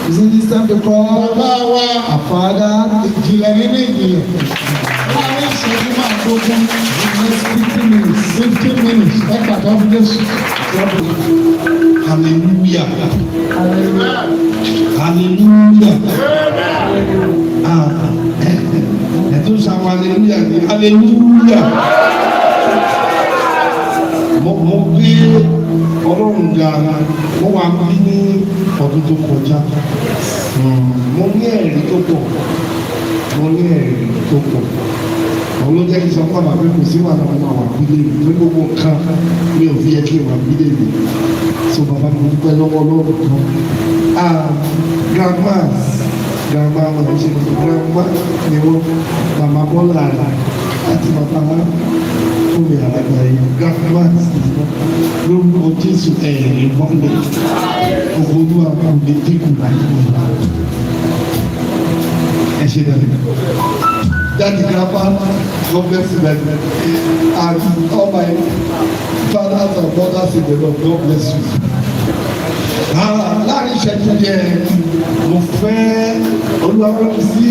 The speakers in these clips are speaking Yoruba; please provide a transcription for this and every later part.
Using this time to call Bàbá wa our father. Ìjìnlẹ̀ nínú ìjìnlẹ̀. Láàárín ìṣẹ́jú 15, In the next 15 minutes. 15 minutes, ẹ pàtó fún Jésù. Hallelujah, hallelujah. Ah, ẹ tún sàwọn hallelujah ní hallelujah. Mo gbé Ọlọ́run ga. Mo wà bí ní ọdún tó kọjá. Mo ní ẹ̀rí tó pọ̀, mo ní ẹ̀rí tó pọ̀. Òun ló jẹ́ kí n sọ fún àbá pé kò sí wàhálà, mo máa wà bílẹ̀ mi torí gbogbo nǹkan mi ò fi yẹ kí n wà bílẹ̀ mi. So bàbá mi, dúpẹ́ lọ́wọ́ Ọlọ́run kan. Ah, grandmas, grandma wọn ṣe, grandma ni wọn, Màmá Bọ́lá àti bàbá Fúnmi Àlàgbà yìí, grandmas ni wọn. Lórúkọ Jésù, ẹ̀ẹ́dì wọlé ògo Olúwa kò lè dínkù láyé wọn. Ẹ ṣe dáadáa. Daddy, grandpa, God bless you, daddy. And all my fathers and mothers in the Lord, God bless you. Ah, láàrin ìṣẹ́jú díẹ̀, mo fẹ́ Olúwa rán mi sí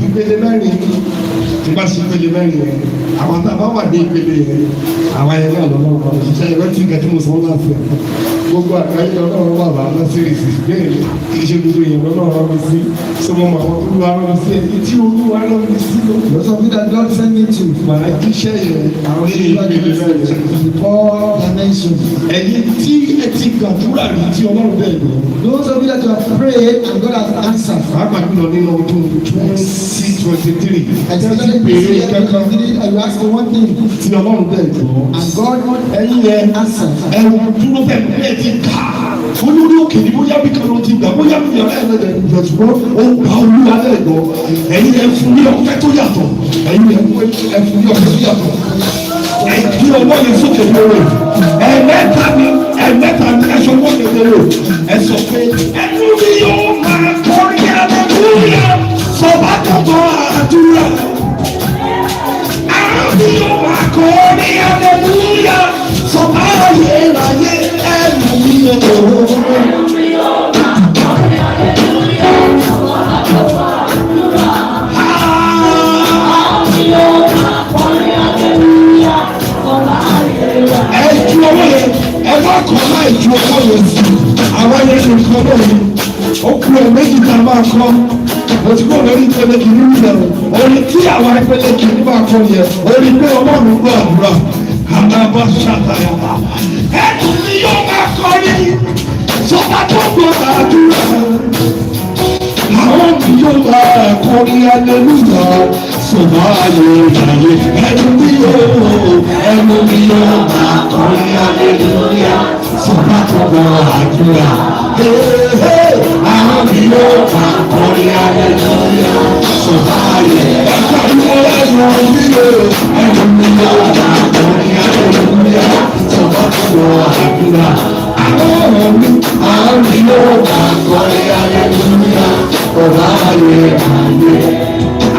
ìpele mẹ́rin. Tí bá ṣe ìpele mẹ́rin yẹn, àwọn tá a bá wà ní ìpele yẹn, àwọn ayẹyẹ náà lọ́wọ́ wọn ṣiṣẹ́ ìrántí nǹkan tí mo sọ láti ẹ̀. Gbogbo àgbáyé lọ́wọ́ wà bá lọ́sẹ̀rẹ̀sì bẹ́ẹ̀ ni, kì í ṣe gbogbo èèyàn lọ́wọ́ rán mi sí. Sọ mọ́ àwọn tó Olúwa rán mi sí, ẹni tí Olúwa rán mi sí ló Those of you that God sent me to, màá jíṣẹ́ yẹn ní ìpele mẹ́rin. The four dimensions. Ẹ̀yin tí ẹ ti gbàdúrà rí tí Ọlọ́run bẹ́ẹ̀ gbọ́. Those of you that you have prayed and God has answered. Pàápàá jùlọ nínú ọdún 2023. Ẹ ti Especially this béèrè year, kankan 2023, and you ask for one thing, tí Ọlọ́run bẹ́ẹ̀ gbọ́. and God Ẹ̀yin yẹn, answered. ẹ dúró bẹ́ẹ̀ bẹ́ẹ̀ ti kà olórí òkè ní bóyá bí kan ló ti gbà, bóyá bí yàrá ẹ̀ lẹ́dẹ̀ẹ́ ìjọ, ṣùgbọ́n ó gba Olúwa bẹ́ẹ̀ gbọ́. Ẹ̀yin yẹn, fún ní ọpẹ́ tó yàtọ̀. Ẹ̀yin yẹn, ẹ fún ní ọpẹ́ tó yàtọ̀. Ẹ gbé ọwọ́ yẹn sókè lórí ẹ̀ẹ̀mẹ́ta ni, ẹ̀ẹ̀mẹ́ta ni. Ẹ sọ wọ́n yẹn lórí, ẹ sọ pé ẹnu mi yóò máa kọrin hallelujah sọba tó gbọ́ àdúrà. Àwọn mi yóò máa kọrin hallelujah sọba ayérayé. Ẹnu mi yóò. Ẹ ju ọwọ́ yẹn, ẹ má kọ́ láì ju ọwọ́ yẹn sí. Àwọn yẹn nìkan náà ni ó kú. Ẹ méjì tá a máa kọ́, mo ti kọ́ lórí ìpele kìíní ìbẹ̀rù orin tí àwọn ìpele kìíní máa kọ́ yẹn, orin pé Ọlọ́run gbọ́ àdúrà àbábọ́ ṣàtàyàmà. Ẹnu mi yóò máa kọrin sọba tó gbọ́ àdúrà. Àwọn mi yóò máa kọrin hallelujah sọba ayérayé. Ẹnu mi yóò máa kọrin hallelujah sọba tó gbọ́ àdúrà. Àwọn mi yóò máa kọrin hallelujah sọba ayérayé. Ẹnu mi yóò máa kọrin hallelujah sọba tó gbọ́ àdúrà. Àwọn mi yóò máa kọrin hallelujah ọba ayérayé.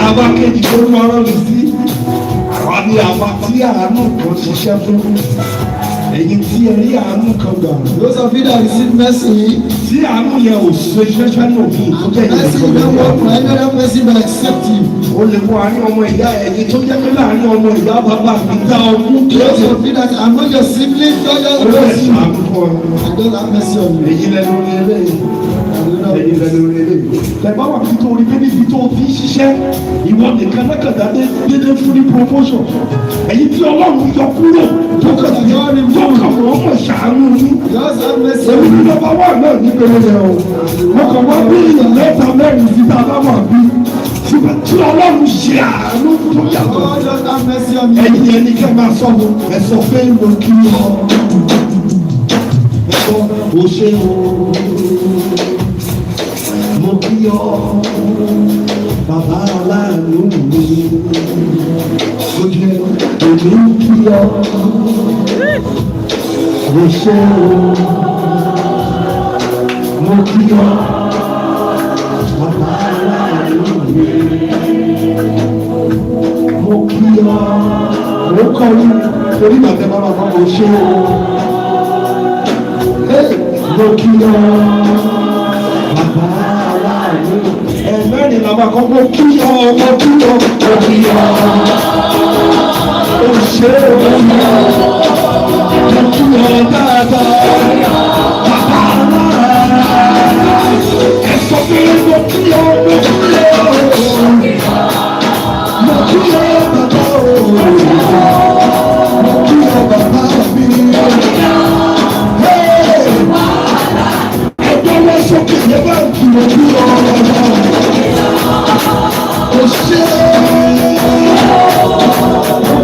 Àwa kejì tó ń rọrùn mi sí, àwa ní àwa tí àánú kan ṣiṣẹ́ fún. Ẹ̀yin tí ẹ rí àánú kan gbà. Those of you that receive mercy, Tí àánú yẹn ò ṣe ṣẹ́ṣẹ́ ní òfin tó jẹ́ ìyẹn mercy kan will not work for lẹ́yìn. any other person but except you. Ó lè mú àárín ọmọ ìyá, ẹ̀yin tó jẹ́ pé láàárín ọmọ ìyá bàbá mi dá ọdún Those of you that among your siblings, God just Ó lè bless you. ṣàánú fún ọ. And God have mercy on you. Èyí lẹ́nu orí eléyìí. Èyí lẹ́nu orí eléyìí. Tẹ̀gbọ́n wà fi tó orí pé níbi tó ti ń ṣiṣẹ́, ìwọ nìkan lẹ́kàndá dédé fún ní promotion. Èyí tí Ọlọ́run yọ kúrò tó kàn sí tó kàn wọ́n mọ̀ ṣàánú yín. Just have mercy Èmi on ní you. number one náà nípele yẹn o. Mo kàn wá bí èèyàn mẹ́ta mẹ́rin sí tá a bá wà bí. Ṣùgbọ́n tí Ọlọ́run ṣe àánú tó yàtọ̀. God just have mercy on you. Ẹ̀yin ẹni kẹ́ máa sọ mo, ẹ sọ pé mo kí ọ. Ẹ sọ o ṣe o. Mo kí ọ, bàbá aláàánú mi. Ó jẹ́ èmi ń kí ọ. O ṣe o. Mo kí ọ, bàbá aláàánú mi. Mo kí ọ. Mo kọ́ ní torí bàtẹ́ bá bàbá mo ṣe o. Hey, mo kí ọ, bàbá. Mo kí ọ, mo kí ọ, mo kí ọ. O ṣé o, mo kí ọ dáadáa. Bàbá alára. Ẹ sọ pé mo kí ọ, mo kí ọ. Mo kí ọ bàbá o. Mo kí ọ bàbá mi. Hey! Ẹgbẹ́ wọn sókè yẹn bá ń kí mo kí ọ bàbá. O ṣé mo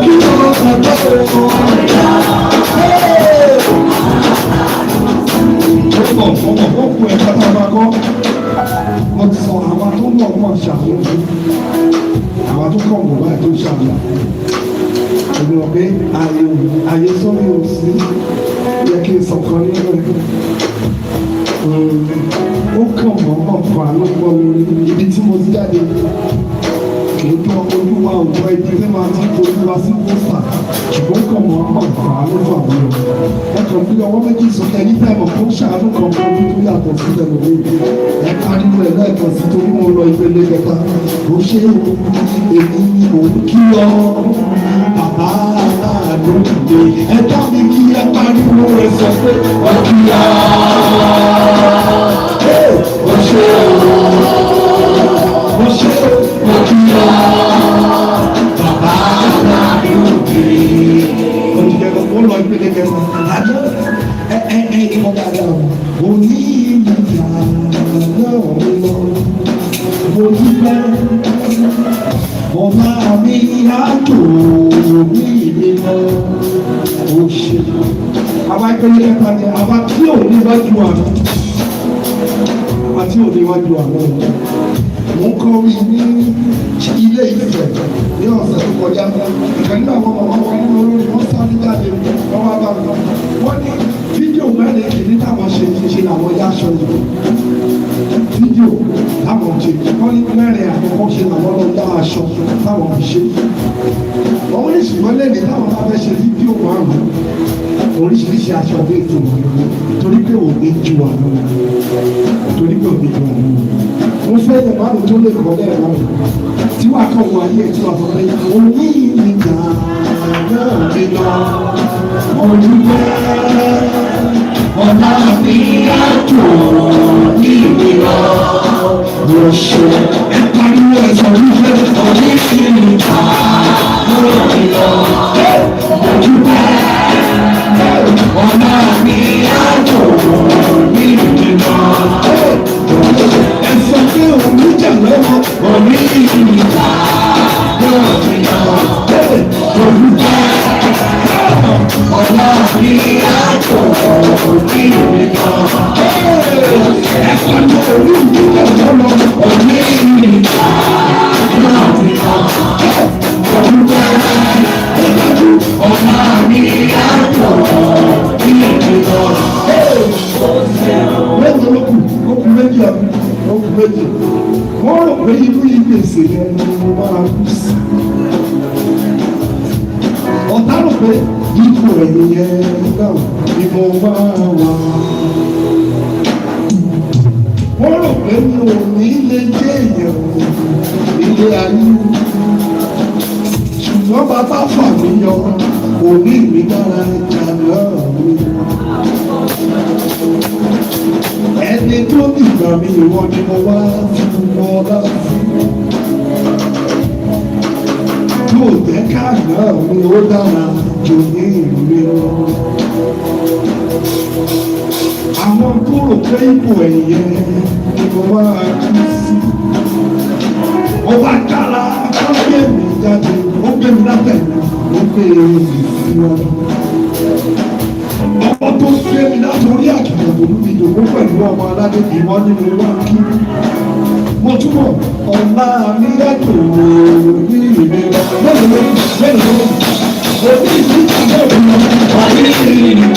kí ọ bàbá o. Hey! Ó bọ̀ ó bọ̀ ó kú ẹ̀ka tá a máa kọ́. Mo ti sọ àwọn tó mọ̀ mọ̀ ṣàlùyé. Àwọn tó kọ̀ mọ̀ báyìí tó ṣàlùyé. Èmi rò pé ààyè ààyè sórí òsì yẹ kí n sọ̀kan nínú ẹ̀. Ó kàn mọ́ ọ̀pọ̀ àlọ́pọ̀ lórí ibi tí mo ti jáde. Kì í tó olúwa òjò ibi tí màá ti olúwa sí pósítà. Ṣùgbọ́n kàn mọ́ ọ̀pọ̀ àlọ́pọ̀ àwọn ọ̀rọ̀. Ẹ kàn bí ọwọ́ méjì sókè ní tẹ̀mọ̀ kó ṣàánú kan fún ojú tó yàtọ̀ sí tẹ̀lé. Ẹ pariwo ẹ̀ lẹ́ẹ̀kan sí torí mo lọ ìpele kẹta. Ó ṣe o, èmi ni mò ń kí ọ. Bàbá aláàánú mi. Ẹ dá mi kí ẹ pariwo ẹ sọ pé ó kí ọ. Ó ṣe o, ó ṣe o, ó kí ọ. Bàbá aláàánú mi. Ó ti jẹ́ kó lọ ìpele kẹta. Àná ẹ ẹ ẹ ìkọ́ dáadáa o. Òní ìyá náà lọ. Mo dúpẹ́. Ọba mi àjò ní ìlú lọ. Ó ṣe. Àwa ìpele kẹta ni àwa tí ò níwájú àná. Àwa tí ò níwájú àná. Mo ń kọrin ní ilé Ifẹ̀ ní ọ̀sẹ̀ tó kọjá. Ìkan nínú àwọn màmá wa nínú olórí wọn sáré jáde wọ́n wá bá mi. Wọ́n ní fídíò mẹ́rin kìíní táwọn ṣe ṣe làwọn yá aṣọ yìí. Fídíò táwọn ṣe wọ́n ní mẹ́rin àkọ́kọ́ ṣe làwọn lọ yá aṣọ táwọn fi ṣe. Wọ́n ní ṣùgbọ́n lẹ́yìn táwọn bá fẹ́ ṣe fídíò márùn-ún oríṣiríṣi aṣọ bí ètò wọn torí pé òní ju àná lọ. Torí pé òní ju àná lọ. Mo fẹ́ lè márùn tó lè kọ́ lẹ́ẹ̀ márùn tí wàá kọ̀ wọ ayé tí wàá sọ pé òní ìgbà náà mi lọ. Olùgbẹ́ ọ̀la mi àjò ní ìlú lọ. Mo ṣe ẹ pariwo ẹ sọ wípé òní ìgbà náà mi lọ. Olùgbẹ́ ọ̀la mi àjò ní ìlú lọ. Ẹ sọ pé òní jà lọ́wọ́ òní ìgbà náà mi lọ. Olùgbẹ́ ọ̀la mi àjò ní ìlú lọ. Ẹ pariwo òní ìjà lọ́wọ́ òní ìgbà náà mi lọ. Olùgbẹ́ ọ̀la mi àjò ní ìlú lọ. Mélòó ló kù? Ó kù méjì àbí? Ó kù méjì. Wọ́n rò pé inú ìgbèsè yẹn ni mo máa kú sí. Ọ̀tá rò pé ipò ẹ̀yìn yẹn náà ni mo máa wà. Wọ́n rò pé mi ò ní lè jẹ́ èèyàn ilé ayé. Ṣùgbọ́n bàbá fà mí yọ, òní mi dára ìjà náà mi. Ẹni tó dìgbà mi ìwọ ni mo wá fi gbogbo ọlá fún. Yóò jẹ́ káàná mi ó dára jò ní ìlú lọ. Àwọn tó rò pé ipò ẹ̀yẹ ni mo máa kú sí. Ọba dára ó gbé mi jáde, ó gbé mi látẹ̀yìn, ó gbé mi síwájú. Ọmọ tó gbé mi látòrí àkìtàn tó mi jòkó pẹ̀lú ọmọ aládé ìwọ ni mo wá kí. Mo túbọ̀ ọ̀la mi yàtọ̀ ní ìlera. Mélòó mélòó òní ìlú ìjọba òní ìlú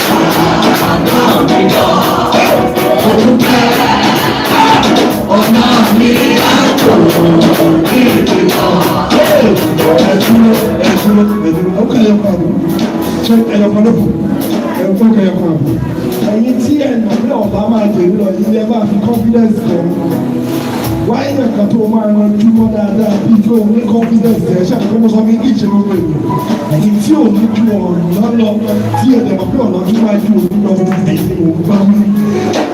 Ọ̀nà mi àjò ní ìlú lọ. Ẹ̀dúró ẹ̀dúró ẹ̀dúró ó kẹ́ ẹ̀yọkọ̀ àbò ṣé ẹ̀yọkọ̀ ló kù ẹ̀yọkọ̀ kẹ́ ẹ̀yọkọ̀ àbò. Ẹ̀yin tí ẹ̀ nà pé ọ̀la máa jèrè lọ ilé ẹ máa fi confidence kọ̀ Wáyé nǹkan tó máa ran júmọ́ dáadáa bí tó o ní confidence ẹ̀ ṣe àkókò sọ fún ìṣe gbogbo ènìyàn. Ẹ̀yin tí ò ní ju ọ̀nà lọ, tí ẹ̀dẹ̀ mọ̀ pé ọ̀nà tó máa ju òun lọ, ẹ̀yin ni mò ń bá wí.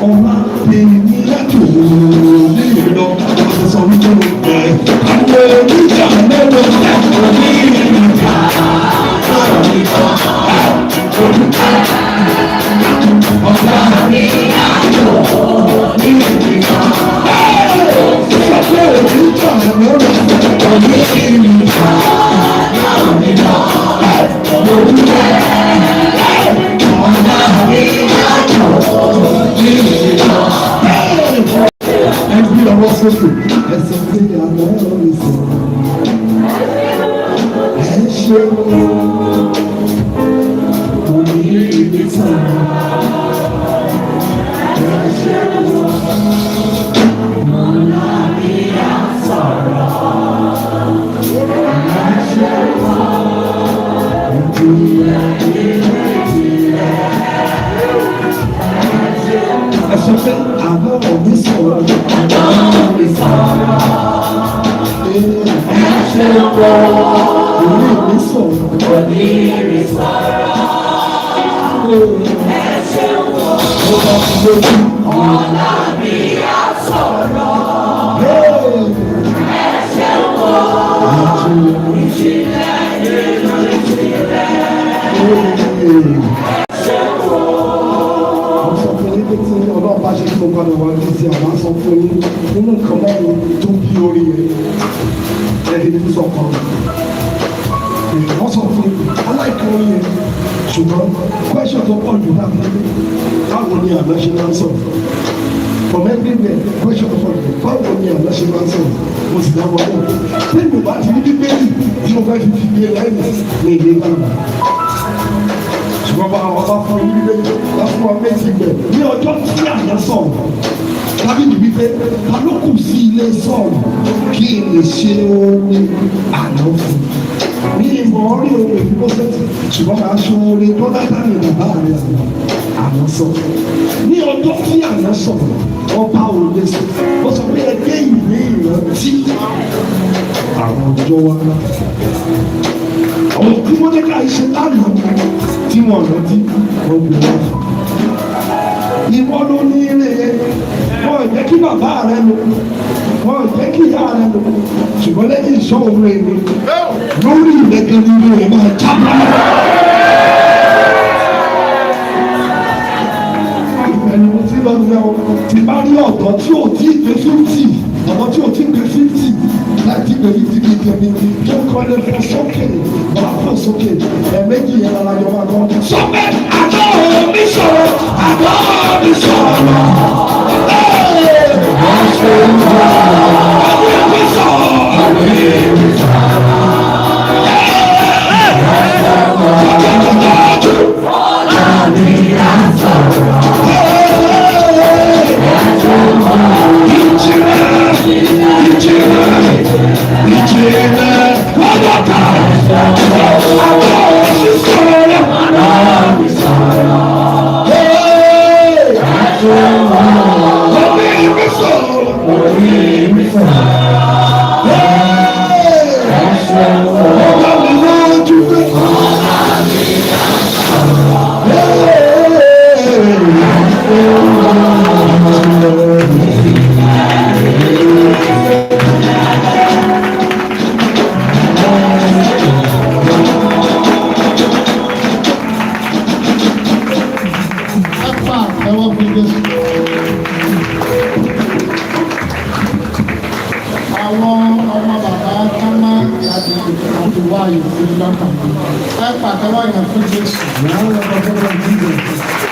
Ọ̀la tèmi láti òun lè lọ, ọ̀sẹ̀ sọ wípé ẹ̀ àwọn oníjà mẹ́rin ní ìjà. Sọ pé oníjà mẹ́rin ní ìjà. Ẹbí ọwọ́ sókè, ẹsẹ̀ pé àná mi sọ̀rọ̀. Ẹ ṣe òní ibi tán. Ẹ ṣe ẹ sọ pé àná mi sọ̀rọ̀. Àná mi sọ̀rọ̀. Ẹ ṣe òní mi sọ̀rọ̀. Òní mi sọ̀rọ̀. Ẹ ṣe mo bá fi lójú. Ọ̀la mi á sọ̀rọ̀. Ẹ ṣe ìjìnlẹ̀ nínú ìjìnlẹ̀. Mo sọ fún yín pé tí Ọlọ́run bá ṣe kí mo padà wá ní ti àwọn sọ fún yín nínú nǹkan mẹ́rin tó bí orí rẹ̀ ẹni tó sọ kan. Wọ́n sọ fún aláìkọ́ orí yẹn, ṣùgbọ́n question tó pọ̀ jù náà ní báwo ni àná ṣe máa ń sọ̀rọ̀? From everywhere, question tó pọ̀ jù, báwo ni àná ṣe máa ń sọ̀rọ̀? Mo sì dáwọ́ náà. Bí mo bá ti ní Bíbélì tí mo fẹ́ fi fi gbé láìní ní ilé bàbá, ṣùgbọ́n bá àwọn bá fún yín Bíbélì bá fún wa méjì gbẹ ní ọjọ́ tí àná sọ̀rọ̀, Dáfídì wípé, "Ta ló kù sí ilé sọ̀rọ̀ kí n lè ṣe oore àná fún un?" Ní ìmọ̀ orí ohun ìfipọ́sẹ́tì, ṣùgbọ́n máa ṣe oore Jónátánì bàbá rẹ̀. Àná àná sọ ní ọjọ́ tí àná sọ̀rọ̀, ọba ò lè sọ. Ó sọ pé ẹgbẹ́ ìwé ìrántí àwọn ọjọ́ wa, àwọn tí wọ́n ní ká ṣe lánàá tí wọ́n rántí, wọ́n gbé wá fún ìwọ ló ní ilé yẹn. Wọ́n jẹ́ kí bàbá rẹ lò, wọ́n jẹ́ kí ìyá rẹ lò, ṣùgbọ́n lẹ́yìn ìṣọ́ òun rẹ̀ ni lórí ìlẹ́gẹ́ ní ilé rẹ̀ máa jábọ́. Ìbẹ̀rù mo ti lọ nìyẹn o. Tí bá rí ọ̀dọ́ tí ò tí ì pé 50, ọ̀dọ́ tí ò tí ì pé 50, láti pé 50 bíi tèmi, tó kọ́ lé fún sókè, wà fún sókè ẹ̀ẹ́mẹ́jì yẹn lára yọ máa kọ́. Sọ pé àná mi sọ̀rọ̀, àná mi sọ̀rọ̀. Àná mi sọ̀rọ̀. Ìjìnlẹ̀ lọ́dọ̀ta. Àná mi sọ̀rọ̀. Àná mi sọ̀rọ̀. Orí mi sọ̀rọ̀. Orí mi sọ̀rọ̀. Ọ̀gá mi lójú pé. Ẹ pa àtẹ́wọ́ fún Jésù. Àwọn ọmọ bàbá Kámá àti Àdùwáyò fi lọ́kàn. Ẹ pàtẹ́wọ́ yẹn fún Jésù. Round of applause for Jesus.